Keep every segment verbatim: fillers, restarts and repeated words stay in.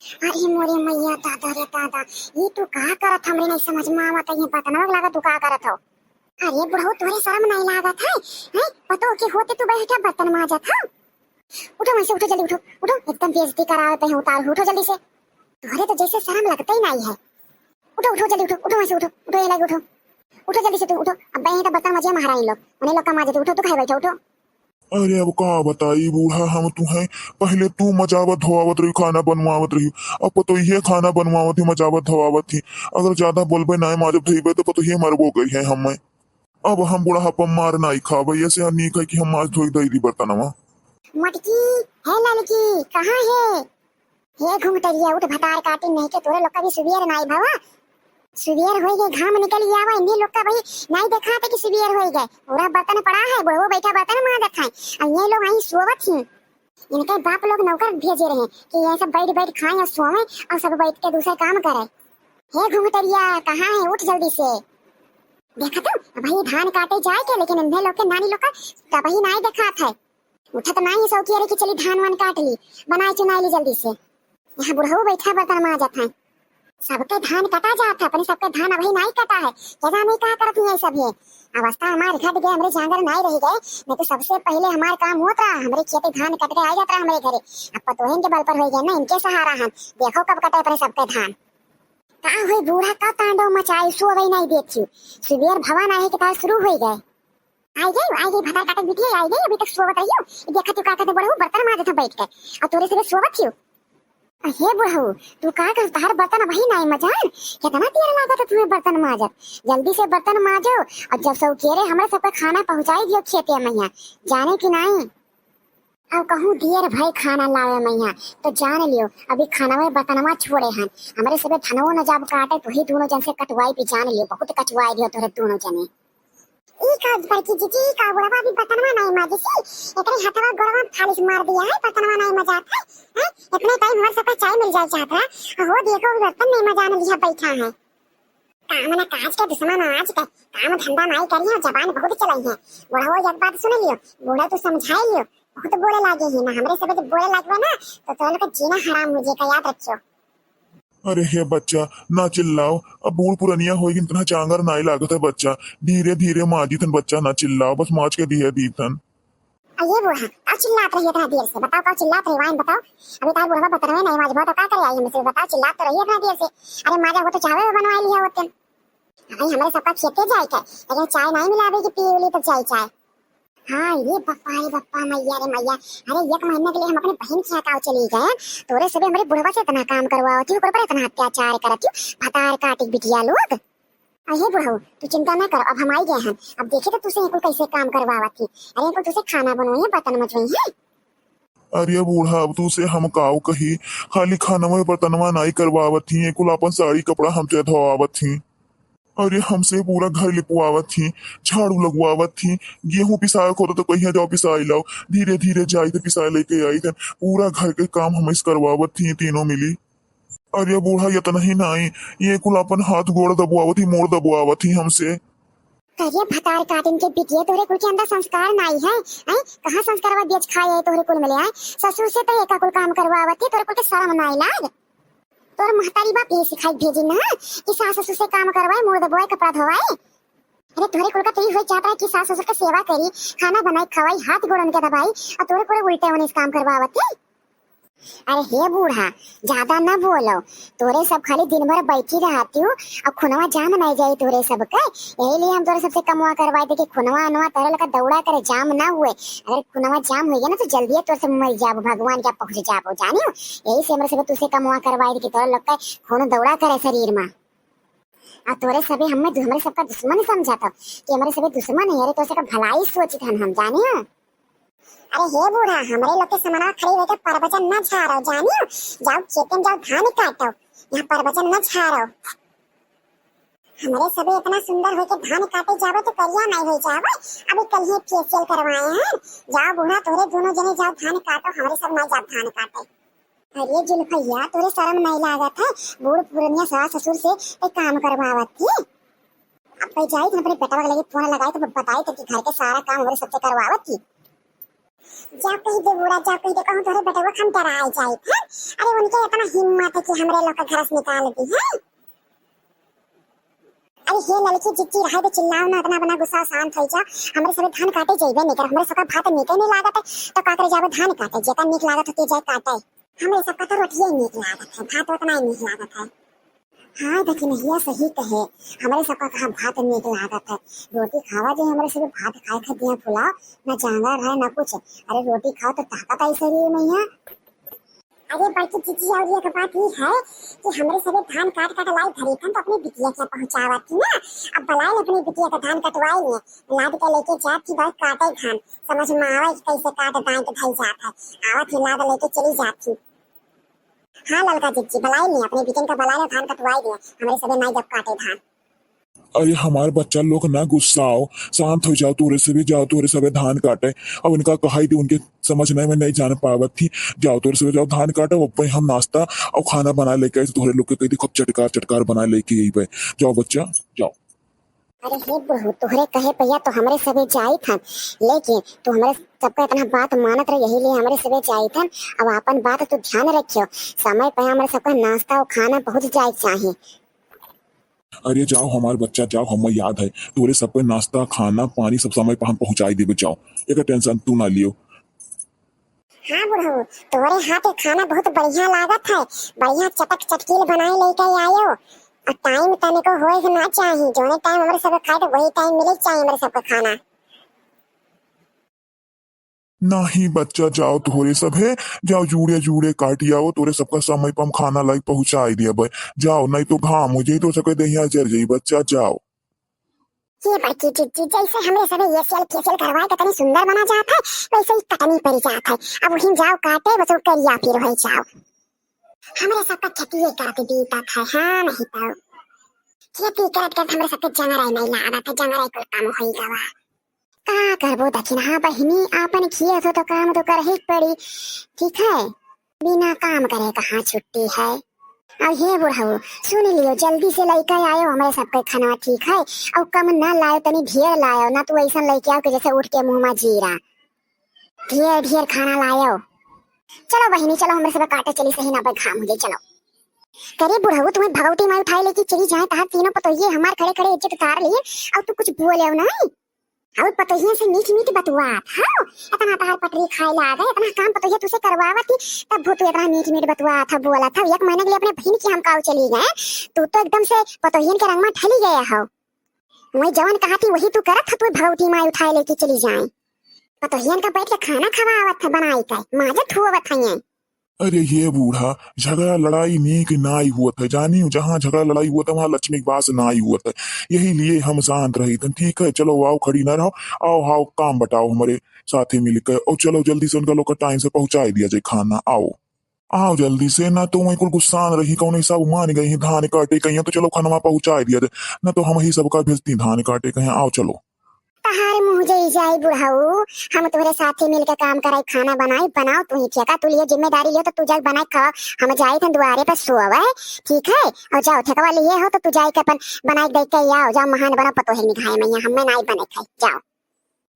अरे मोरे मैया दादा रे दादा, ई तू का करत हमरे नहीं समझ में आवत है, ये बर्तनवा के लागत तू का करत हो? अरे बुढ़ऊ, तोहरे शर्म नहीं लागत है, हैं? पतोह के होते तू बैठ के बर्तन माजत हो? उठो वहीं से, उठो जल्दी उठो, उठो, एकदम बेइज्जती करावे पे है उतार, उठो जल्दी से। तोहरे तो जैसे शर्म लगते ही नहीं है। उठो, उठो जल्दी उठो, उठो वहीं से उठो, उठो ये लगे उठो, उठो जल्दी से तू उठो। अब यहीं तो बर्तन मजे महारानी लोग, उन्हें लोग का माजे तू, उठो तू खाए बैठो उठो। अरे अब का बताई बूढ़ा हम तुहें, पहले तू मजावत धोआवत रही, खाना बनवावत रही, अब पतोहिए खाना बनवावत ही, मजावत धोआवत ही। अगर ज्यादा बोलबे नाय माजब धोइबे तो पतोहिए मरबो गई है हमें। अब हम बुढ़ापा मार नाई खाबे, ऐसे नीक है कि हम माज धोई दई दी बर्तनवा। मटकी, हे ललकी, कहाँ है? हे घुंघटरिया, उठ भतार काटी नहीं के तोरे लोग का भी सुबेर नाई भवा। सुबेर होई गए, घाम निकल आवा, इन्हीं लोग का भाई नाई देखा था कि सुबेर होई गए। पूरा बर्तन पड़ा है, बुढ़वो बैठा बर्तन माजत है, और ये लोग आई सोवत ही। इनके बाप लोग नौकर भेजे रहे कि ये सब बैठ बैठ खाएं और सोवें और सब बैठ के दूसरे काम करें। हे घुंघटरिया, कहाँ है? उठ जल्दी से। देखा तो, अब भाई धान काटे जाए के, लेकिन इन्हें लोग के नानी लोग का तब ही नाई देखा था। उठत नाई सौकिया रे कि चली धान वान काट ली, बनाए चुनाए ली जल्दी से। यहाँ बुढ़ऊ बैठा बर्तन माजत है। सबके धान कटा जात है, अपने सबके धान अभी नाई कटा है। क्या जाने का करत है सब ये। अवस्था हमार घट गए, हमरे जांगर नाई रह गए, नहीं तो सबसे पहले हमार काम होत रहा, हमरे खेते धान कट के आ जात रहा हमरे घरे। अब पतोहन के बल पर हो गए ना, इनके सहारा हम। देखो कब कटे अपने सबके धान। का होई बूढ़ा, का तांडव मचाई, सोवे नाई देत ही। सुबेर भवा नाई के तार शुरू हो गए। आई गई, आई गई, भतार काटे बिटिया आई गई, अभी तक सोवत रहियो। ई देखत ही का कहते बुढ़ऊ बर्तन माजत है बैठ के, और तोरे सबे सोवत हियो। अ, हे बुढ़ऊ, तू का कर, तहार बर्तन अबही नाई मजान, कितना देर लागत है तुम्हें बर्तन माजत? जल्दी से बर्तन माजो, और जब सौकेरे हमरे सबके खाना पहुँचाई दियो खेते मैया, जाने कि नाई? अब कहूँ देर भई खाना लावे मैया, तो जान लियो, अभी खानवे बर्तनवा छोड़े हन, हमरे सबे धनवो न जाब काटे, तो ही दोनों जन से कटवाई भी, जान लियो, बहुत कटवाई दियो तोरे दोनों जने। ई का बड़की जीजी, ई का बुढ़वा भी बर्तनवा नाई माजिसी? एकरे हथवा गोड़वा फालिस मार दिया है, बर्तनवा नाई मजात है, हैं? इतने टाइम हमार सबका चाय मिल जाए चाहत रहा। हो देखो, बर्तन नाई मजाने लिहा बैठा है। काम ना काज के दुश्मन आज के, काम धंधा नाई करियो, जबान बहुत चलाई है। बुढ़वा एक बात सुन लियो, बूढ़ा तू समझाई लियो, बहुत बोले लागे ही ना, हमरे सबे तो बोले लागबे ना, तो तोहन का जीना हराम हो जाएगा, याद रखियो। अरे हे बच्चा, ना चिल्लाओ, अब बूढ़ पुरनिया होइगिन, इतना चांगर नाई लागत है बच्चा, धीरे धीरे माजिथन बच्चा, ना चिल्लाओ, बस माज के दिहे दीथन। अये बूढ़ा, का चिल्लात रही इतना देर से? बताओ, का चिल्लात रही, वाइन बताओ। अभी तार बुढ़वा बतरवे नहीं, माजबो तो का करे आई हमसे, बताओ, चिल्लात तो रही इतना देर से। अरे माजा हो तो चावे बनवा लिया होते। भाई हमरे सबका खेते जाए के, लेकिन चाय नहीं मिलावे कि पी उली तब जाए चाय। हाँ, ये बप्पा, अरे बप्पा, मैया रे मैया, अरे एक महीना के लिए हम अपने बहन के यहाँ काव चली गए, तोरे सबे हमरे बुढ़वा से इतना काम करवावत ही, ओकर पर इतना अत्याचार करत ही, भतार काटी बिटिया लोग। अरे बुढ़ऊ, तू चिंता ना कर, अब हम आई गए हैं, अब देखे तो तुसे ये कुल कैसे काम करवावत ही। अरे ये कुल तुसे खाना बनवाई है, बर्तन मजवाई है। अरे बूढ़ा, अब तुसे हम काव कही, खाली खानवा बर्तनवा नाई करवावत ही, ये कुल अपन साड़ी कपड़ा हमसे धोवावत ही। अरे हमसे पूरा घर लिपवावत ही, झाड़ू लगवावत ही, गेहूं पिसाए को तो कहिया जाओ पिसाई लाओ, धीरे धीरे जाई तो पिसाए लेके आई थे, पूरा घर के काम हम इस करवावत ही तीनों मिली। अरे बूढ़ा, इतना ही नाई, ये कुल अपन हाथ गोड़ दबवावत ही, मोड़ दबवावत ही हमसे। अरे भतार काटिन के बिटिया, तोरे कुल के अंदर संस्कार नाई है, हैं? कहाँ संस्कारवा बेच खाए है तोरे कुल मिले, हैं? ससुर से तो एका कुल काम करवावत ही, तोरे कुल के शर्म नाई लाग? तोर महतारी बाप ये सिखाई भेजी ना कि सास ससुर से काम करवाए, मोड़ दबवाए, कपड़ा धोवाए। अरे तोरे कुल का तो ई होई चाहत रहा कि सास ससुर के सेवा करी, खाना बनाई, खवाई, हाथ गोड़ उनके दबाई, और तोरे कुल उल्टे होने से काम करवावत है। अरे हे बूढ़ा, ज्यादा ना बोलो, तोरे सब खाली दिन भर बैठी रहती हो, और खुनवा जाम नहीं जाई तोरे सबके, यही लिए हम तोरे सबसे कमवा करवाए थे कि खुनवा अनवा तोरे लगा दौड़ा करे, जाम ना हुए। अगर खुनवा जाम हो गया ना तो जल्दी तोरे सब मर जाबो, भगवान क्या पहुंच जाबो, जानियो। यही से हमरे सबे तुसे कमवा करवाए थे कि तोरे लोग के खून दौड़ा करे शरीर में। और तोरे सबे हमें दु-, हमरे सबका दुश्मन समझत हो कि हमरे सबे दुश्मन है, अरे तोरे सबका भलाई सोचित हन हम, जानियो। अरे हे बूढ़ा, हमरे लोग के समनवा खड़ी होके प्रवचन न झारो, जानियो। जाओ खेते में जाओ धान काटो, यहाँ प्रवचन न झारो। हमरे सबे इतना सुंदर होके धान काटे जावे तो करिया नहीं हो जावे। अभी कल ही फेशियल करवाए हैं। जाओ बूढ़ा, तोरे दोनों जने जाओ धान काटो, हमरे सब नहीं जाओ धान काटे। अरे जुल्फैया, तोरे शर्म नहीं लागत है? बूढ़ पुरनिया सास ससुर से एक काम करवावत थी। अब पे जाई तो अपने बेटवा के लगे फोन लगाई तो बताई तो कि घर के सारा काम हमरे सबसे करवावत थी। जा कहि दे बूढ़ा, जा कहि दे, कहूँ तोहरे बेटवा खान डराए जाइत है। अरे उनके इतना हिम्मत है कि हमरे लोग के घर से निकाल दी है। अरे हे ललकी जिज्जी, रहे दे, चिल्लाओ ना, इतना बना गुस्सा, शांत हो जा। हमरे सबे धान काटे जइबे नहीं कर, हमरे सबका भात नीके नहीं लागत है, तो का करे जाबे धान काटे, जेका नीक लागत होती जाए काटे। हमरे सबका तो रोटिये नीक लागत है, भात उतना ही नीक लागत है। हाँ दखिनहिया सही कहे, हमरे सबका कहाँ भात नीक लागत है। रोटी खावा जे हमरे सबे भात खाए खातिर दिया फुलाओ, ना जांगर है ना कुछ। अरे रोटी खाओ तो ताकत आई शरीर में यहाँ। अरे बड़की जिज्जी, और एक बात ई है कि हमरे सबे धान काट काट लाई धरी थन तो अपने बिटिया के पहुँचावत थी ना। अब बलाई ले अपने बिटिया का धान कटवाई ले, लाद के लेके जात थी बस काटे धान, समझ में आवे कि कैसे काट दाएं के धई जात है। आवत ही लाद लेके चली जात थी। हाँ ललका जिज्जी, बलाई ले अपने बिटियन का, बलाई ले धान कटवाई दे, हमरे सबे नाई जब काटे धान। अरे हमार बच्चा लोग ना गुस्साओ, शांत हो जाओ, तोरे सबे जाओ, तोरे सबे धान काटे। अब इनका कहाई दे, उनके समझने में नहीं जान पावत थी। जाओ तोरे सबे जाओ धान काटे, अब हम नाश्ता और खाना बना लेके आई, तोहरे लोग के कही दे खूब चटकार चटकार बना लेके आई बे। जाओ बच्चा, जाओ। अरे हे बुढ़ऊ, तोहरे कहे भैया तो हमरे सबे जाइत हन, लेकिन तू हमरे सबका इतना बात मानत रह, यही लिए हमरे सबे जाइत हन। अब आपन बात तू ध्यान रखियो, समय पे हमरे सबका नाश्ता और खाना पहुँच जाए के चाही। अरे जाओ हमार बच्चा, जाओ, हमें याद है, तोरे सबके नाश्ता, खाना, पानी सब समय पर हम पहुँचाई देबे। जाओ, एक टेंशन तू ना लियो। हाँ बुढ़ऊ, तोरे हाथ के खाना बहुत बढ़िया लागत है, बढ़िया चटक चटकील बनाए लेके आयो। और टाइम तनिको होए के ना चाही, जोने टाइम हमरे सबके खाए तो वही टाइम मिले के चाही हमरे सबके खाना। नाही बच्चा, जाओ तोहरे सब है, जाओ जूड़े जूड़े काटी आओ, तोरे सबका समय पर हम खाना लाई पहुँचाई दिया बे। जाओ, नहीं तो घाम हो जाई, तो सबके देहिया जर जाई। बच्चा जाओ। ये बड़की जिज्जी, जैसे हमरे सबे एसियल फेसियल करवाए के तनी सुंदर बना जात है, वैसे ही कटनी पड़ जात है। अब वहीं जाओ काटे, बस वो करिया फिर हो जाओ। हमरे सबका खेती ये करत बीतत है, हाँ नहीं तो खेती करत करत हमरे सबके जंगराई नहीं लागत है, जंगराई कुल काम होई गवा। का करबो दखिनहा बहिनी, आपन खेत हो तो काम तो करही के पड़ी, ठीक है, बिना काम करे कहाँ छुट्टी है। अब हे बुढ़ऊ, सुन लियो, जल्दी से लइके आयो हमरे सबके खाना, ठीक है, और कम ना लायो, तनी ढेर लायो, ना तू ऐसन लइके आओ कि जैसे उठ के मुँह में जीरा। ढेर ढेर खाना लायो। चलो बहिनी, चलो हमरे सबे काटे चली, सही ना बे घाम हो जाई, चलो। करे बुढ़ऊ, तुम्हें भगवती माई उठाए लेके चली जाए, तहार तीनों पतोहिए हमार खड़े खड़े इज्जत उतार लिए, और तू कुछ बोले हो नहीं। और पतोहियन से मीठ मीठ बतुआत, हाँ, इतना तहार पटरी खाए लागे, इतना काम पतोहिया तुसे करवावत थी, तब वो तू इतना मीठ मीठ बतुआत था, बोलत था। एक महीने के लिए अपने बहिन के हम काऊ चली गए, तू तो एकदम से पतोहियन के रंग में ढली गया हो। वही जवन कहा थी वही तू करत था, तू भगवती माई उठाए लेके चली जाए। पतोहियन का बैठ के खाना खवावत था बनाई के, माजत हुआवत है ये। अरे ये बूढ़ा, झगड़ा लड़ाई नीक नाई हुअत है, जानी हो, जहाँ झगड़ा लड़ाई हुअत है, वहाँ लक्ष्मी के वास नाई हुअत है, यही लिए हम शांत रही थन। ठीक है, चलो आओ, खड़ी ना रहो, आओ, आओ, काम बटाओ हमरे साथे मिलकर, और चलो जल्दी से उनका लोग का टाइम से पहुँचाई दिया जाए खाना। आओ, आओ जल्दी से, ना तो वहीं कुल गुस्सान रही, कौन हिसाब मान गई हैं, धान काटे कहीं, तो चलो खनवा पहुँचाई दिया जाए, ना तो हम ही सबका भेजती धान काटे कहीं। आओ चलो। तहार मुँह जई जाई बुढ़ऊ, हम तोहरे साथे मिलके काम कराई, खाना बनाई, बनाओ तू ही ठेका, तू लिए जिम्मेदारी लियो तो तू जाके बनाई खाओ, हम जाई थे दुआरे पर सोवे, ठीक है, और जाओ ठेकवा लिए हो तो तू जाई के अपन बनाई दे के आओ, जाओ महान बनो पतोहे निभाए मैया, हमें नाई बने खाई, जाओ।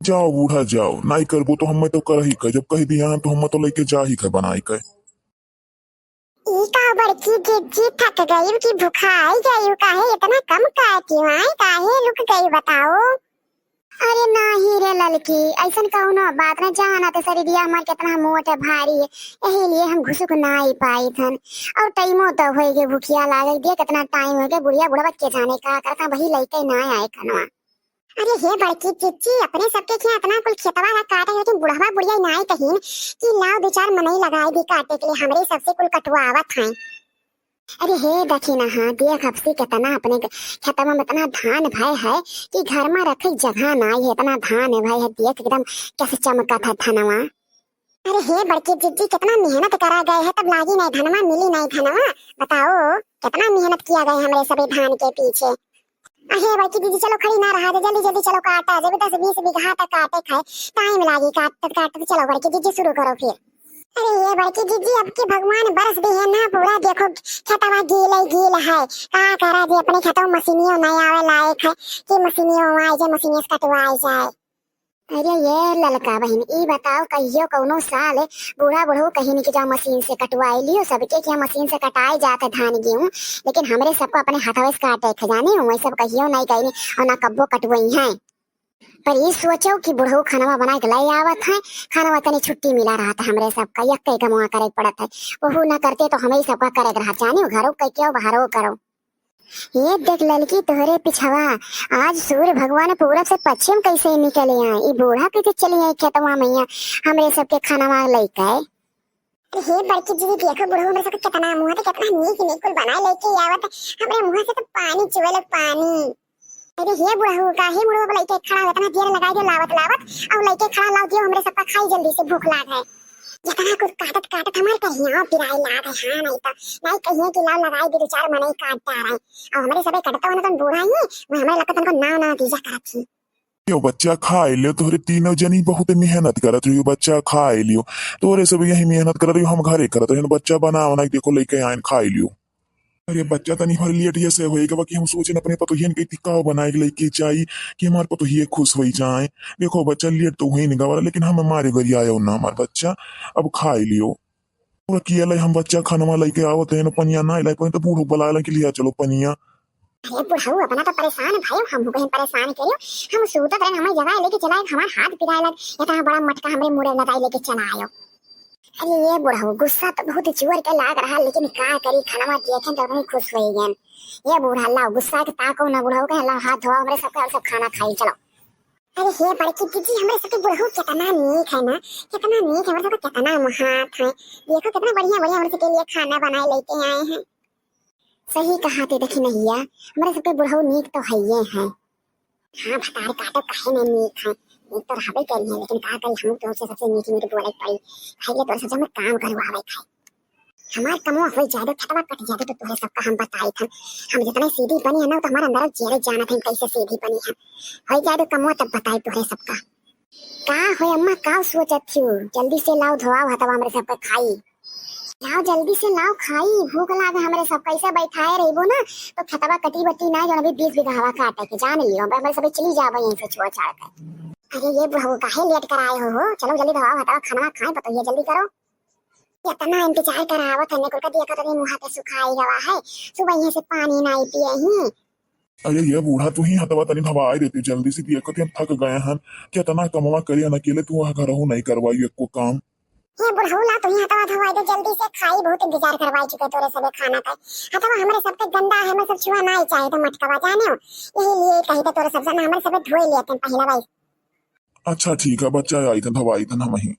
जाओ बूढ़ा जाओ, नाई करबो तो हमें तो कर ही के, जब कह दिया है तो हमें तो लेके जा ही के बनाई के। ई का बड़की जिज्जी, थक गई कि भुखाई गई, काहे इतना कम काटी वाई, काहे रुक गई बताओ? अरे नाही रे ललकी, ऐसन कौनो बात ना, जाना तो शरीरिया हमार कितना मोट है, भारी है, यही लिए हम घुसुक ना ही पाई थन। और टाइमो तो होई गए, भुखिया लागे, दिया कितना टाइम हो गया, बुढ़िया बुढ़वा के जाने का करता, वही लइके ना आए खनवा। अरे हे बड़की जिज्जी, अपने सबके खेत इतना कुल खेतवा है काटे, लेकिन बुढ़वा बुढ़िया नाई कहीं कि लाओ दो चार मनई लगाए दी काटे के लिए, हमरे सबसे कुल कटवावत हैं। अरे हे दखिनहा, देख अब से कितना अपने ग-, खेतवा में इतना धान भय है कि घर में रखे जगह नाई है, इतना धान है भय है, देख एकदम कैसे चमकत है धनवा। अरे हे बड़की जिज्जी, कितना मेहनत करा गए है, तब लागी नहीं धनवा, मिली नहीं धनवा। बताओ, कितना मेहनत किया गए हमरे सभी धान के पीछे। अहे बड़की जिज्जी, चलो खड़ी ना रहा, जल्दी जल्दी चलो काटा, जब दस बीस बीघा तक काटे खाए, टाइम लागी काटत काटत। चलो बड़की जिज्जी, शुरू करो फिर। अरे ये बड़की जिज्जी, अब की भगवान बरस भी है ना पूरा, देखो खेतवा गीले गील है, का करा जे अपने खेतवा मशीनियों नहीं आवे लायक है कि मशीनियों आए जे मशीनियों से कटवाए जाए। अरे ये ललका बहिन, ई बताओ, कहियो कौनो साल बूढ़ा बुढ़ऊ कहिन कि जाओ मशीन से कटवाई लियो, सबके किहाँ मशीन से कटाए जात है धान गेहूँ, लेकिन हमरे सबको अपने हथवे से काटे के जानी हूँ, वही सब कहियो नहीं कहिन और ना कब्बो कटवइहैं। पर ई सोचो कि बुढ़ऊ खानवा बनाए के लै आवत है, खानवा तनी छुट्टी मिला रहत है हमरे सबका, यक्के कमवा करे के पड़त है, ओहू ना करते तो हमही सबका करे के रहत, जानी हूँ, घरो के करो, बाहरो करो। ये देख ललकी, तोहरे पिछवा आज सूर्य भगवान पूरब से पश्चिम कैसे निकले आए, ई बूढ़ा कैसे चली आई खेतवा मैया हमरे सबके खानवा लइके। अरे हे बड़की दीदी, देखो बुढ़ऊ हमरे सबके कितना मुँह तो कितना नीक नीक कुल बनाए लेके आवत है, हमरे मुँह से तो पानी चुएला पानी। अरे हे बुढ़ऊ, काहे मुँहवा पर लइके खड़ा हो, इतना देर लगाई दियो लावत लावत, अब लइके खड़ा लाओ दियो, हमरे सबका खाई जल्दी से, भूख लाग है। जितना कुछ काटत काटत हमार कहिया पिराए लाग है, हाँ, नहीं तो नहीं कहिए कि लाओ लगाई दे, दो चार मनई काट डारे। अब हमरे सबे कटतो हो ना, तुम बूढ़ा ही, वो हमरे लगता तुमको नाव ना दीजा करत ही। यो बच्चा, खाए लियो, तोहरे तीनों जनी बहुत मेहनत करत रहियो, बच्चा खाए लियो, तोहरे सब यही मेहनत करत रहियो, हम घरे करत रहियो, बच्चा बना बना के देखो लइके आइन, खाए लियो। अरे बच्चा, तनी भर लेट ये से होएगा, बाकी हम सोचेन अपने पतोहियन के टिकाव बनाए के लइके जाई कि हमार पतोहिए खुश होई जाए। देखो बच्चा, लेट तो हुई नहीं गवारा, लेकिन हम मारे गरियायो ना हमार बच्चा, अब खाए लियो। पूरा किया लाई हम बच्चा खानवा लइके आवत है ना, पनिया ना लाई पाए तो बूढ़ो बुलाए ला कि लिया चलो पनिया। अरे बुढ़ऊ, अपना तो परेशान भयो, हम कहीं परेशान करियो, हम सूतत रहन, हमें जगह लेके चला, हमार हाथ पिराए लग, इतना बड़ा मटका हमरे मुड़े लगाई लेके चला आयो। अरे ये बुढ़ऊ, गुस्सा तो बहुत जोर के लाग रहा, लेकिन का करी, खानवा देखेन तो नहीं खुश हो गए। ये बूढ़ा, लाओ गुस्सा के ताको ना बुढ़ऊ के, लाओ हाथ धोआ हमरे सबके और सब खाना खाई, चलो। अरे हे बड़की दीदी, हमरे सबके बुढ़ऊ कितना नीक है ना, कितना नीक है, हमरे सबके कितना महात है। देखो कितना बढ़िया बढ़िया हमरे सबके लिए खाना बनाए लेके आए हैं। सही कहा थे, देखी नहिया, हमरे सबके बुढ़ऊ नीक तो हइये हैं। हाँ, भतार काटो काहे नहीं नीक है, नीक तो रहबे करी है, लेकिन का करी, हम तो सबसे मीठी मीठी बोले के पड़ी। खाई ले तोरे सबसे हमें काम करवावे खाए। हमार कमवा होई जाए दो, खेतवा कट जाए दो, तो तोहरे सबका हम बताई थन। हम जितने सीधी बनी है ना, तो हमारे अंदर जेरे जानत है कैसे सीधी बनी है। होई जाए दो कमवा, तब बताई तोहरे सबका। का हो अम्मा, का सोचत थियो? जल्दी से लाओ, धोआओ हथवा, हमरे सबके खाई। लाओ, जल्दी से लाओ, खाई, भूख लागे हमरे सब। कैसे बैठाए रहबो ना, तो खेतवा कटी बटी ना, जौन अभी बीस बीघा हवा काटे के, जान लियो, हमरे सबे चली जाबो यहीं से छोड़ छाड़ के। अरे ये बुढ़ऊ, काहे लेट कराए हो, हो? चलो जल्दी धोआओ हथवा, खाना खाए, पतोहिया जल्दी करो। कितना इंतजार करावत है, कुल का देखो तो मुँह के सुखाई गवा है, सुबह यहाँ से पानी नहीं पिए ही। अरे ये बूढ़ा, तू ही हथवा तनी धवाई देती जल्दी से, देखो हम थक गए हैं, कितना कमवा करे न अकेले, तू वह घरहू नहीं करवाई एको काम। ये बुढ़ऊ, ला तू ही हथवा धवाई दे जल्दी से, खाई बहुत इंतजार करवाई चुके तोरे सबे खाना का। हथवा हमरे सबके गंदा है, हमें सब छुआ नहीं चाहिए तो मटकवा, जाने हो, यही लिए कही थे तोरे सब जना हमरे सबे धोए लिए थे पहले भाई। अच्छा ठीक है बच्चा, आई थे धवाई थे हम ही।